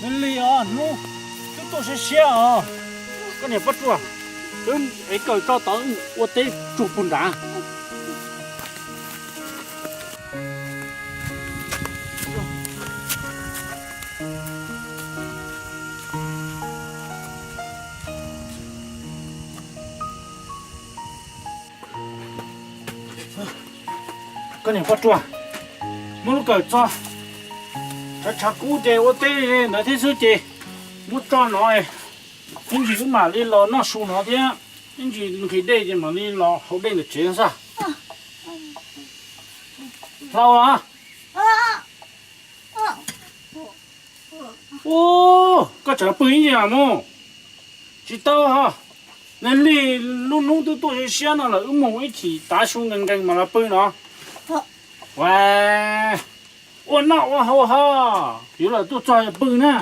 Lig os, hnub twb tuaj siab siab os. Koj niam Paj Tsua, wb ev kawm tso tod ua teb tsuag puag nrad. Koj niam Paj Tsua, muab lub kawm tso, tshav tshav kub ces ua teb li ntawd thiab xwb ces muab tso no, ib ntsis wb mam li los noj su no thiab, ib ntsis nqhis dej ces mam li los haus dej ntawm tsev xwb. Hlau a. Ub, koj tsam pw ib ntsis mas mus. Tsis tau ho. Nws lig, lub hnub twb tuaj siab siab no lawm, wb mus ib chim tav su nkees nkees mas los pw no. Ua, ua noj ua haus ho, yuav lawm tuaj txog yog pw na.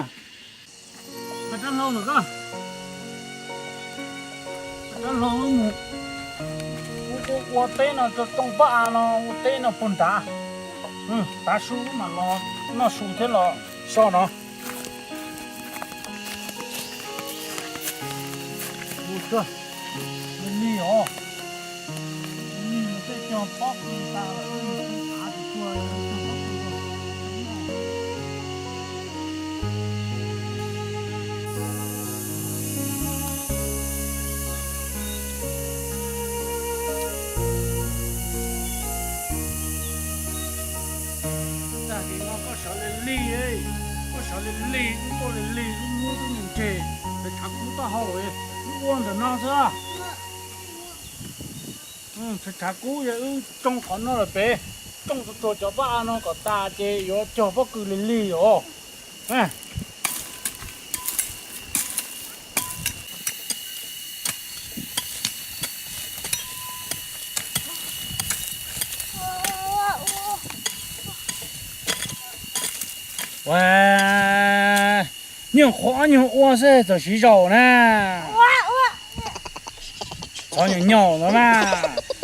Rab hlau ntawm koj, rab hlau wb mus. Ua teb no rau rooj pab av no, ua teb no puag nrad. Tav su wb mam los noj su thiab los so no. Lig os, lig tej cog pob kws tas lawm, av tsis tuag cog pob kws. Tag kis no koj sawv lig lig, koj sawv lig lig, wb tuaj lig lig, wb muab wb mus ntseg, tshav kub taub hau, wb ua ntawm no xwb. Tshav kub yog wb tsoo qhov no lawm pem, tsoo tsuag tsuag cov pab av no kom tas ces yuav cog pob kws lig lig os. Ua, nyuag qhuav nyuag ua xwb txawm siv zaum na. Txhob nyuam nyaum no mas,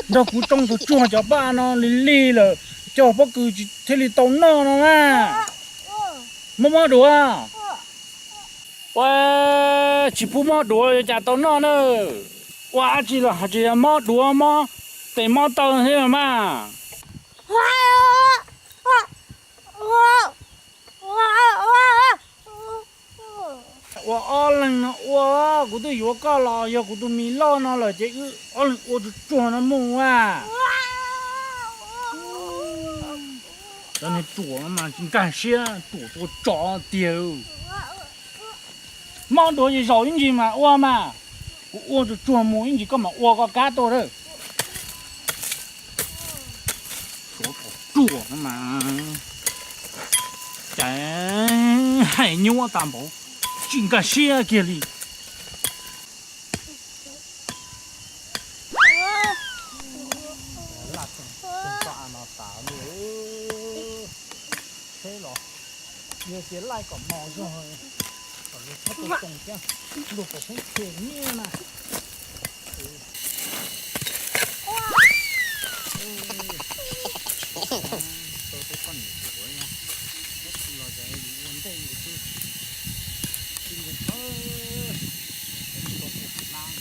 nrog kuv tsoo tsuag tsuag cov pab no lig lig lawm, cog pob kws thiaj li tau noj no mas. Mob mob duav. Ua, tsis pub mob duav yuav cas tau noj na. Ua dab tsi los hais tias mob duav mob tes mob taw thiab mas. Ua ob leeg no ua, kuv twb yuav koj los yog kuv tus me loj no lawm ces wb ob leeg ua tsuag tsuag no mus a. Cov niag ruam no mas tsis nkag siab, ruam tua tsov tiag. Mob duav ces zaum ib ntsis mas ua mas. Kuv ua tsuag tsuag mus ib ntsis koj mam ua koj kab tuaj a. Tsov tom ruam no mas, cas hais nyuaj tas npaum, tsis nkag siab kiag li. Laj tseem toj av no tas li. Tsheb los yog tias laij kom mos zog, kom luag txhob tuaj tsoo thiab, luag puas pheej them nyiaj na. Tau tej poj niam ruam, ua ntej xwb, tsis nkees thawj, tsis tau pum nab.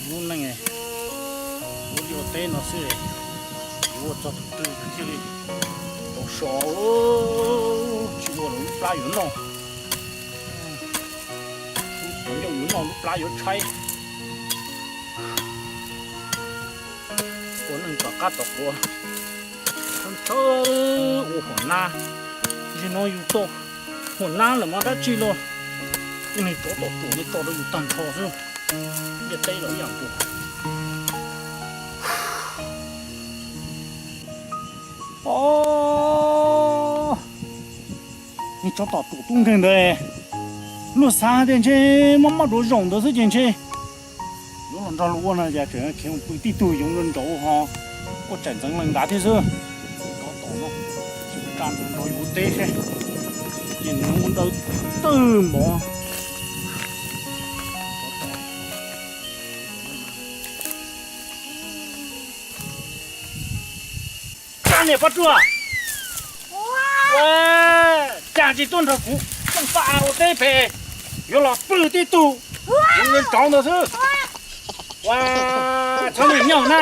Lub neej, lub liaj ua teb no xwb, yuav ua txog tus twg thiaj li tau so, tsis ua los lub plab yuav noj, lub plab yuav noj, lub plab yuav tshaib. Ua neej tom qab tom quav, thawj ua huam nab, zaum no yus tau huam nab lawm mas dab tsi los, ua neeg tsov tom ruam no tso rau yus tag nrho xwb. Ntiaj teb los ib yam nkaus. Os, niag tsov tom ruam tub nkeeg ntawd, luag xav tias ntshe mob mob duav zaum ntawd xwb ces ntshe yuav los nrog luag ua no ces tseem khiav mus pw tib tug yoov nrov nrauv ho, ua tsaim ntxeev lees nkav thiab xwb. Tsov tom no, tsa nrov nrov yuav teb seb, ces nws ua ntawd twb mov. Niam Paj Ruam, cas tsis tuaj nrog kuv poj a ua teb pem, yuav los pw tib tug, kuv ntsauv ntawd xwb. Ua, txhob niam nyaum na,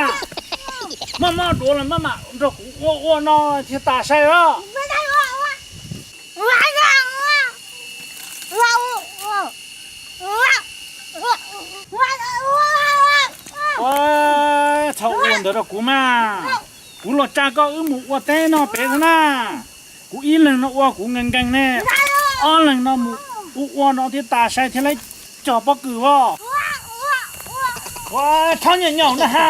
maj maj duav los maj mam nrog kuv ua ua no thiaj tas sai os. Ua, txhob ua ntawd rau kuv mas. Kuv los tsa koj wb mus ua teb no pem xwb na. Kuv ib leeg no ua kuv nkees nkees ne, ob leeg no mus ua ua no thiaj tas sai thiaj li cog pob kws os. Ua, txhob niam nyaum na ha.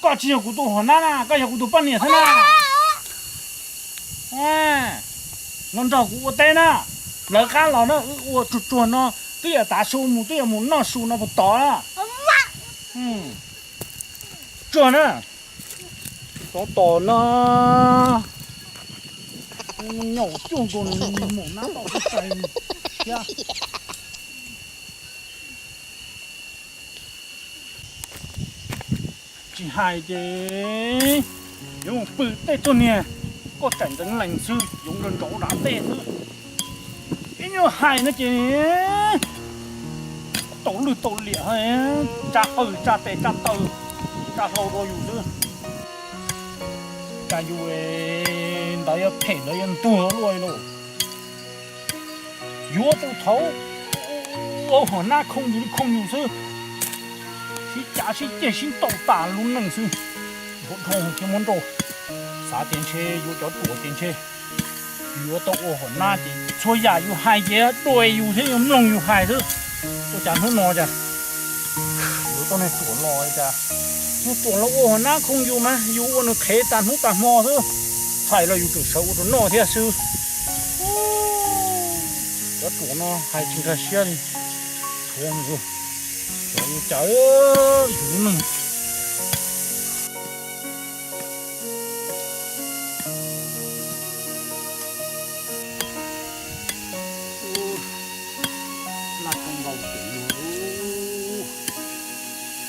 Koj tsis yog kuv tus hua nab na, koj yog kuv tus poj niam xwb na. Los nrog kuv ua teb na, lawv qab los na, wb ua tsuag tsuag no, twb yog tav su mus, twb yog mus noj su no puas tod na. Tsuag na, tov tom no, nyaum cuag nkaus nws mus nab tau xwb tsaig thiab. Tsis hais ces yuav mus pw tej txoj niag, koj tseem ntxeev lees xwb, yuav nrov nrov dav tej xwb. Ib nyuag hais no ces tau lwj tau liam, tsa qws tsa tes tsa taw, tsa hlau rau yus xwb. Cas yus ntawd yuav phem ntawd yuav ntuag luaj li lauj. Yuav tus thaud ua hua nab khooj yus li khooj yus xwb, sib cav sib ceg sib ntaus tas lub neej xwb. Yuav dhau thiab muab nrauj, xav tias ntshe yuav cov ruam ces ntshe yuav tau ua hua nab ces txhua yam yus hais ces dua yus thiab yuav mloog yus hais xwb. Ua cas hnub no cas yuav tau niag ruam los li cas, niag ruam los ua hua nab khooj yus mas yus ua nws qhev tas hnub tas hmo xwb, txhais los yus tseem sawv ua rau noj thiab xwb. Cov ruam no hais tsis nkag siab li, tshuav mus, cov ua cas yus lub neej. Laj koj nkaus pem luag,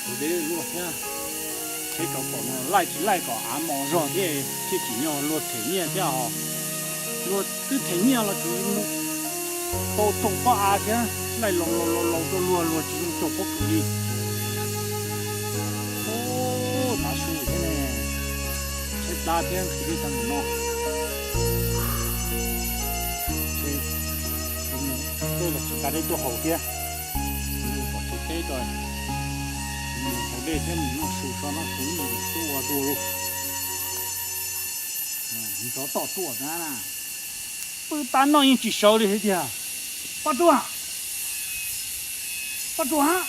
luag deb luaj thiab. Tsheb rau tom no laij tsis laij kom av mos zog thiab thiaj tsim nyog luag them nyiaj thiab os. Luag twb them nyiaj los tsuas tau txoom pob av thiab, laij laus laus laus laus rau luag, luag tsis zoo txaus pob kws li. Ub, tav su thiab ne, tshaib plab thiab nqhis dej tag npaum no. Tej los tsis nqa dej tuaj haus thiab, mus pom tsev teb ko, mus haus dej thiab mus noj su so noj su ib yam tuaj ua dua lauj. Ntov tom tuaj na, pw tab noj yeej tsis sawv li thiab tiag. Poj Ruam, Poj Ruam,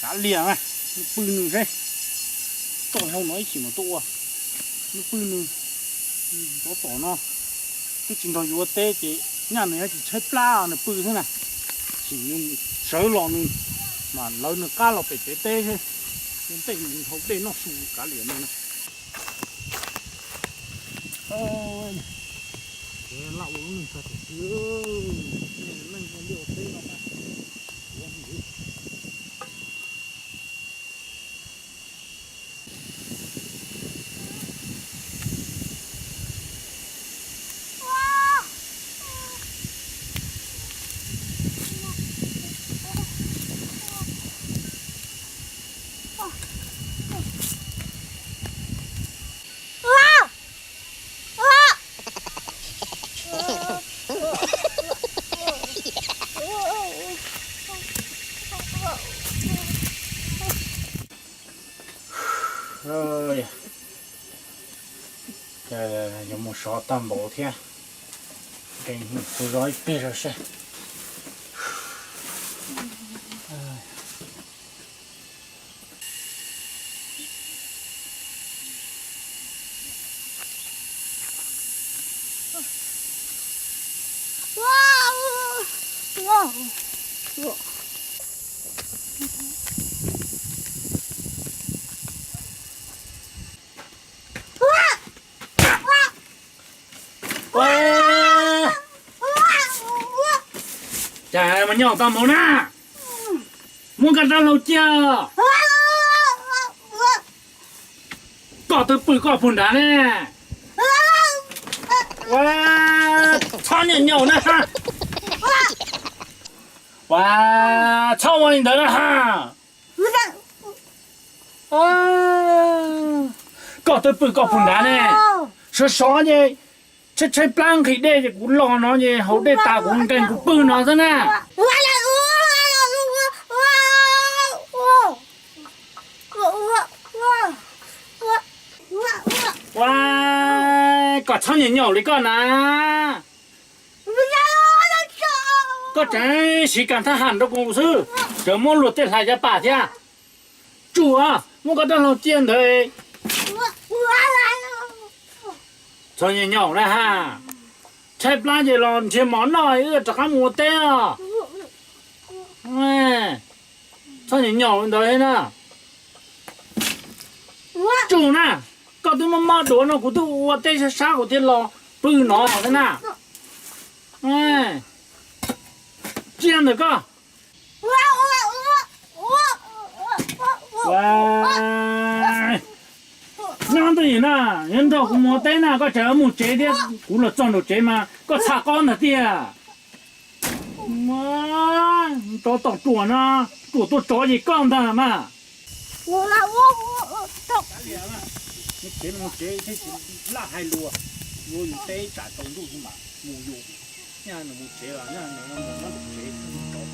kav liam, pw nws seb, txoj hlau no ib chim mam tuaj ua, pw nws. Ntov tom no twb tsis nrog yus ua teb ces nyaj nws yuav tsis tshaib plab nws pw xwb na. Sim nws sawv los nws mam lawv nws qab los pem tsev teb seb, ua ntej nws haus dej noj su kav liam nws. Laj ua lub neej tag tiag tiag, neej ua liaj ua teb no mas. Yuav mus sov tag npaum thiab, nkees tus zov ib pliag zog seb. Cas mas nyob tau mus na, muab nqa rau hlau cia. Koj twb pw koj puag nrad ne. Ua, txhob nyaum nyaum na ha. Ua, txhob ua li ntawd na ha. Koj twb pw koj puag nrad ne. Sov sov ces tshaib tshaib plab nqhis dej ces kuv los no ces haus dej tas kuv nqes kuv pw no xwb na. Ua, koj txhob nyaum nyaum li koj na. Koj tseem siv kam thab ham rau kuv xwb, tseem muab luag tej hlais cov pam thiab. Tsuj, muab koj rab hlau cia ntawd. Txhob nyaum nyaum na ha. Tshaib plab ces los nrhiav mov noj wb rov qab mus ua teb os. Txhob nyaum nyaum li ntawd thiab na. Tsuj na, koj twb mob mob duav no kuv twb ua teb sab sab kuv thiaj los pw no thiab na. Tsiaj ntawm koj. Nyob ntawm na, nrog kuv mus ua teb na, koj tseem mus tsev thiab, kuv los txog nraum tsev mas koj txham qob ntag tiag. Tsov tom ruam no, ruam tuaj tsov ces koj ntag mas. Mus tsev, mus tsev thiab tsis laj hais lus, yuav yus teb tsam tsaus ntuj xwb mas mus yus, nyaj nws mus tsev los nyaj nws mus nyob tom tsev xwb tsov tom.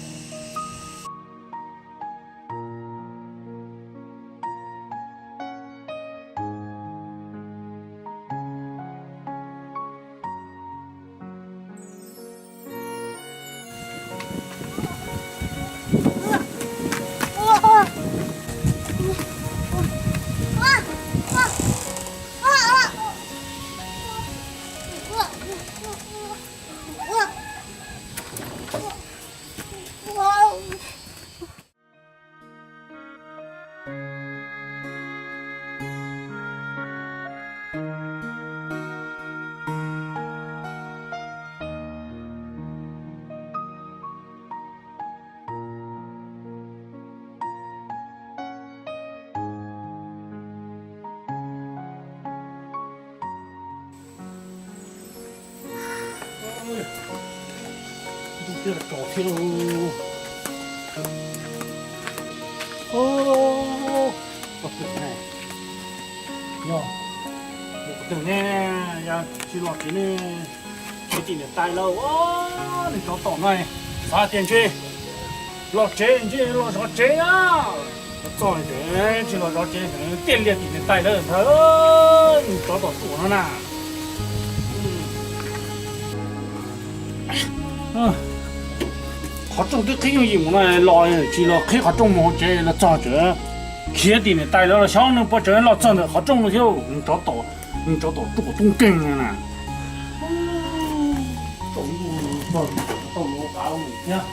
Ntuj twb los tsaus thiab lauj. Os, tus twg ne? Yog tus twg ne? Yog tsis los tsev ne, khiav tim niam tais lawm. Nws tsov tom no, xav tias ntshe los tsev, ntshe los zov tsev na. Txog tsev tsis los zov tsev, tiaj lias tim niam tais lawm ntag. Nws tsov tom ruam no na. Qhov rooj twb qhib yooj yim mus no los tsis los qhib qhov rooj mus hauv tsev, los txog tsev khiav tim niam tais lawv los xyov nws puas tseem los txog ntawm qhov rooj no thiab. Nws tsov tom, nws tsov tom ruam tub nkeeg na. Tau ntuj txog tau lov qav thiab.